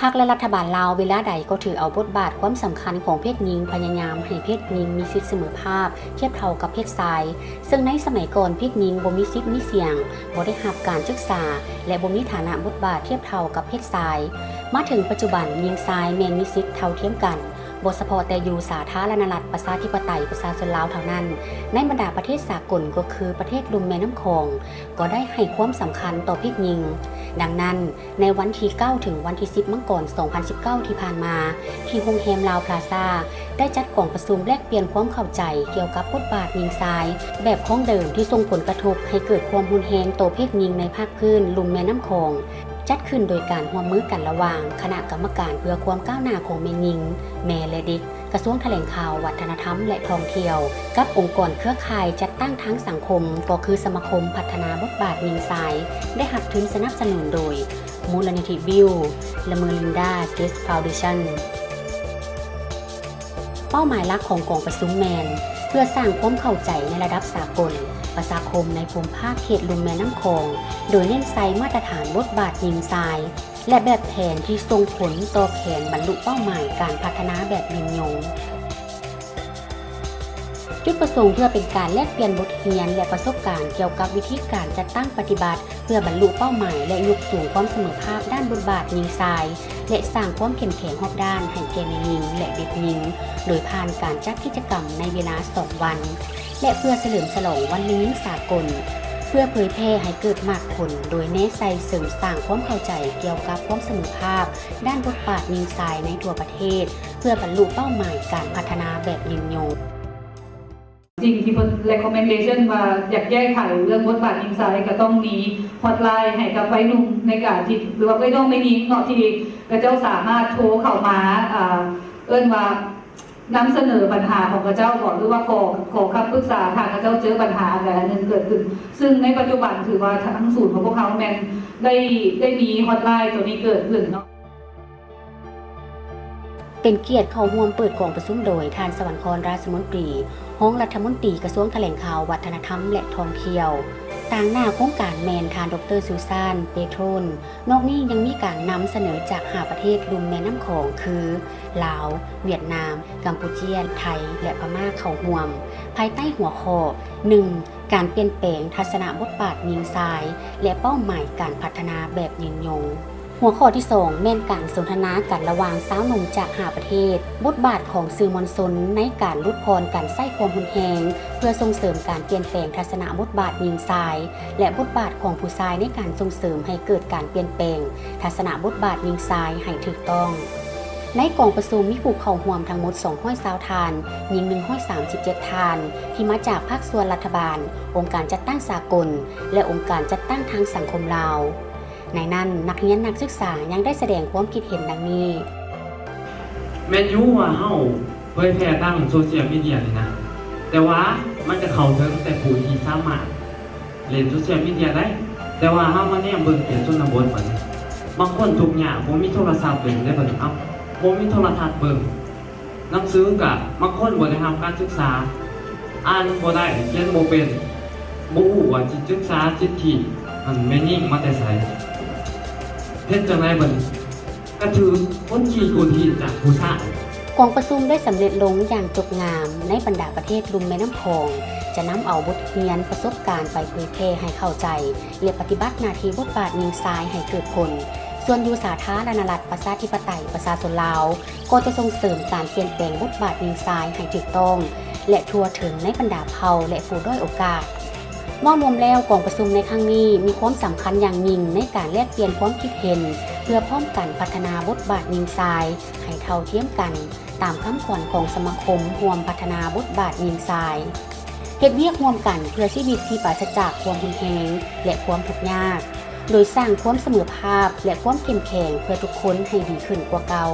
ພັກ ແລະ ລັດຖະບານລາວເວລາໃດກໍຖືເອົາບົດບາດຄວາມສຳຄັນຂອງເພດຍິງ, ພະຍາຍາມໃຫ້ເພດຍິງມີສິດສະເໝີພາບທຽບເທົ່າກັບເພດຊາຍ, ເຊິ່ງໃນສະໄໝກ່ອນເພດຍິງບໍ່ມີສິດມີສຽງ, ບໍ່ໄດ້ຮັບການສຶກສາ ແລະ ບໍ່ມີຖານະບົດບາດທຽບເທົ່າກັບເພດຊາຍ. ມາເຖິງປັດຈຸບັນ, ຍິງຊາຍແມ່ນມີສິດເທົ່າທຽມກັນ, ບໍ່ສະເພາະແຕ່ຢູ່ສາທາລະນະລັດປະຊາທິປະໄຕປະຊາຊົນລາວເທົ່ານັ້ນ, ໃນບັນດາປະເທດສາກົນ ກໍຄືປະເທດລຸ່ມແມ່ນ້ຳຂອງ ກໍໄດ້ໃຫ້ຄວາມສຳຄັນຕໍ່ເພດຍິງ. ດັ່ງນັ້ນ, ໃນວັນທີເກົ້າ ເຖິງວັນທີສິບ ມັງກອນ ສອງພັນສິບເກົ້າ ທີ່ຜ່ານມາ, ທີ່ໂຮງແຮມລາວພລາຊາ ໄດ້ຈັດກອງປະຊຸມແລກປ່ຽນຄວາມເຂົ້າໃຈກ່ຽວກັບບົດບາດຍິງຊາຍແບບຄອງເດີມ ທີ່ສົ່ງຜົນກະທົບໃຫ້ເກີດຄວາມຮຸນແຮງຕໍ່ເພດຍິງໃນພາກພື້ນລຸ່ມແມ່ນ້ຳຂອງ, ຈັດຂຶ້ນໂດຍການຮ່ວມມືກັນລະຫວ່າງຄະນະກຳມະການເພື່ອຄວາມກ້າວໜ້າຂອງແມ່ຍິງ, ແມ່ ແລະ ເດັກ, ກະຊວງຖະແຫຼງຂ່າວ, ວັດທະນະທຳ ແລະ ທ່ອງທ່ຽວ, ກັບອົງກອນເຄືອຂ່າຍຈັດຕັ້ງທາງສັງຄົມ ກໍຄືສະມາຄົມພັດທະນາບົດບາດຍິງຊາຍ, ໄດ້ຮັບທຶນສະໜັບສະໜູນໂດຍ ມູນນິທິ ບິວ ແລະ ເມລິນດາ ເກດສ໌ ຟາວເດຊັນ. ເປົ້າໝາຍຫຼັກຂອງກອງປະຊຸມແມ່ນເພື່ອສ້າງຄວາມເຂົ້າໃຈໃນລະດັບສາກົນ, ປະຊາຄົມໃນພູມພາກເຂດລຸ່ມແມ່ນ້ຳຂອງ, ໂດຍເນັ້ນໃສ່ມາດຕະຖານບົດບາດຍິງຊາຍ ແລະ ແບບແຜນທີ່ສົ່ງຜົນຕໍ່ແຜນບັນລຸເປົ້າໝາຍການພັດທະນາແບບຍືນຍົງ. ຈຸດປະສົງເພື່ອເປັນການແລກປ່ຽນບົດຮຽນ ແລະ ປະສົບການກ່ຽວກັບວິທີການຈັດຕັ້ງປະຕິບັດ ເພື່ອບັນລຸເປົ້າໝາຍ ແລະ ຍົກສູງຄວາມສະເໝີພາບດ້ານບົດບາດຍິງຊາຍ ແລະ ສ້າງຄວາມເຂັ້ມແຂງຮອບດ້ານໃຫ້ແກ່ແມ່ຍິງ ແລະ ເດັກຍິງ ໂດຍຜ່ານການຈັດກິດຈະກຳໃນເວລາສອງວັນ ແລະ ເພື່ອສະເຫຼີມສະຫຼອງວັນແມ່ຍິງສາກົນ, ເພື່ອເຜີຍແຜ່ໃຫ້ເກີດໝາກຜົນ ໂດຍແນໃສ່ເສີມສ້າງຄວາມເຂົ້າໃຈກ່ຽວກັບຄວາມສະເໝີພາບດ້ານບົດບາດຍິງຊາຍໃນທົ່ວປະເທດ ເພື່ອບັນລຸເປົ້າໝາຍການພັດທະນາແບບຍືນຍົງ. ສິ່ງທີ່ເພິ່ນ recommendation ວ່າຢາກແກ້ໄຂເລື່ອງບົດບາດຍິງຊາຍ ກໍຕ້ອງມີ hotline ໃຫ້ກັບໄວໜຸ່ມໃນການທີ່ ຫຼືວ່າໄວນ້ອງໄວຍິງເນາະ ທີ່ເຂົາເຈົ້າສາມາດໂທເຂົ້າມາ ອ່າ ເອີ້ນວ່ານຳສະເໜີບັນຫາຂອງເຂົາເຈົ້າບໍ ຫຼືວ່າຂໍ ຂໍຄຳປຶກສາ ຖ້າເຂົາເຈົ້າເຈີບັນຫາອັນໃດອັນໜຶ່ງເກີດຂຶ້ນ. ຊຶ່ງໃນປັດຈຸບັນຖືວ່າທາງສູນຂອງພວກເຮົາແມ່ນໄດ້ ໄດ້ມີ hotline ຕົວນີ້ເກີດຂຶ້ນເນາະ. ເປັນກຽດເຂົ້າຮ່ວມເປີດກອງປະຊຸມໂດຍ ທ່ານ ສະຫວັນຄອນ ລາຊະມົນຕີ ຮອງລັດຖະມົນຕີກະຊວງຖະແຫຼງຂ່າວ, ວັດທະນະທຳ ແລະ ທ່ອງທ່ຽວ. ຕາງໜ້າໂຄງການແມ່ນທ່ານ ດອກເຕີ ຊູຊານ ເປໂທນ. ນອກນີ້ຍັງມີການນຳສະເໜີຈາກຫ້າປະເທດລຸ່ມແມ່ນ້ຳຂອງ ຄື ລາວ, ຫວຽດນາມ, ກຳປູເຈຍ, ໄທ ແລະ ພະມ້າເຂົ້າຮ່ວມ, ພາຍໃຕ້ຫົວຂໍ້ ໜຶ່ງ ການປ່ຽນແປງທັດສະນະບົດບາດຍິງຊາຍ ແລະ ເປົ້າໝາຍການພັດທະນາແບບຍືນຍົງ. ຫົວຂໍ້ທີສອງ ແມ່ນການສົນທະນາກັນລະຫວ່າງຊາວໜຸ່ມຈາກຫ້າປະເທດ, ບົດບາດຂອງສື່ມວນຊົນໃນການຫຼຸດຜ່ອນການໃຊ້ຄວາມຮຸນແຮງ ເພື່ອສົ່ງເສີມການປ່ຽນແປງທັດສະນະບົດບາດຍິງຊາຍ ແລະ ບົດບາດຂອງຜູ້ຊາຍໃນການສົ່ງເສີມໃຫ້ເກີດການປ່ຽນແປງທັດສະນະບົດບາດຍິງຊາຍໃຫ້ຖືກຕ້ອງ. ໃນກອງປະຊຸມມີຜູ້ເຂົ້າຮ່ວມທັງໝົດສອງຮ້ອຍຊາວທ່ານ, ຍິງໜຶ່ງຮ້ອຍສາມສິບເຈັດທ່ານ ທີ່ມາຈາກພາກສ່ວນລັດຖະບານ, ອົງການຈັດຕັ້ງສາກົນ ແລະ ອົງການຈັດຕັ້ງທາງສັງຄົມລາວ. ໃນນັ້ນ, ນັກຮຽນນັກສຶກສາຍັງໄດ້ສະແດງຄວາມຄິດເຫັນດັ່ງນີ້. ແມ່ນຢູ່ວ່າເຮົາເຜີຍແຜ່ທາງໂຊຊຽວມີເດຍນີ້ນະ, ແຕ່ວ່າມັນຈະເຂົ້າເຖິງແຕ່ຜູ້ທີ່ສາມາດ ເລ່ນໂຊຊຽວມີເດຍໄດ້, ແຕ່ວ່າເຮົາມາແນມເບິ່ງເຂດຊົນນະບົດບັດນີ້, ບາງຄົນທຸກຍາກ ບໍ່ມີໂທລະສັບເຫຼັ້ນເດ້ບັດນີ້, ເອົ້າ ບໍ່ມີໂທລະທັດເບິ່ງ, ໜັງສືກະບາງຄົນບໍ່ໄດ້ຮັບການສຶກສາ, ອ່ານບໍ່ໄດ້ ຂຽນບໍ່ເປັນ, ບໍ່ຮູ້ວ່າສິສຶກສາສິດທິ ອັນແມ່ຍິງມາແຕ່ໃສ? ເຮັດຈັ່ງໃດບັດນີ້? ກະຖືກກົດຂີ່ກົດຮີດຈາກຜູ້ຊາຍ. ກອງປະຊຸມໄດ້ສຳເລັດລົງຢ່າງຈົບງາມໃນບັນດາປະເທດລຸ່ມແມ່ນ້ຳຂອງ, ຈະນຳເອົາບົດຮຽນປະສົບການໄປເຜີຍແຜ່ໃຫ້ເຂົ້າໃຈ ແລະ ປະຕິບັດໜ້າທີ່ບົດບາດຍິງຊາຍໃຫ້ເກີດຜົນ. ສ່ວນຢູ່ສາທາລະນະລັດປະຊາທິປະໄຕປະຊາຊົນລາວ ກໍຈະສົ່ງເສີມການປ່ຽນແປງບົດບາດຍິງຊາຍໃຫ້ຖືກຕ້ອງ ແລະ ທົ່ວເຖິງໃນບັນດາເຜົ່າ ແລະ ຜູ້ດ້ອຍໂອກາດ. ເວົ້າລວມແລ້ວ, ກອງປະຊຸມໃນຄັ້ງນີ້ມີຄວາມສຳຄັນຢ່າງຍິ່ງໃນການແລກປ່ຽນຄວາມຄິດເຫັນ ເພື່ອພ້ອມກັນພັດທະນາບົດບາດຍິງຊາຍໃຫ້ເທົ່າທຽມກັນ, ຕາມຄຳຂວັນຂອງສະມາຄົມຮ່ວມພັດທະນາບົດບາດຍິງຊາຍ. ເຮັດວຽກຮ່ວມກັນເພື່ອຊີວິດທີ່ປາສະຈາກຄວາມຮຸນແຮງ ແລະ ຄວາມທຸກຍາກ, ໂດຍສ້າງຄວາມສະເໝີພາບ ແລະ ຄວາມເຂັ້ມແຂງເພື່ອທຸກຄົນໃຫ້ດີຂຶ້ນກວ່າເກົ່າ.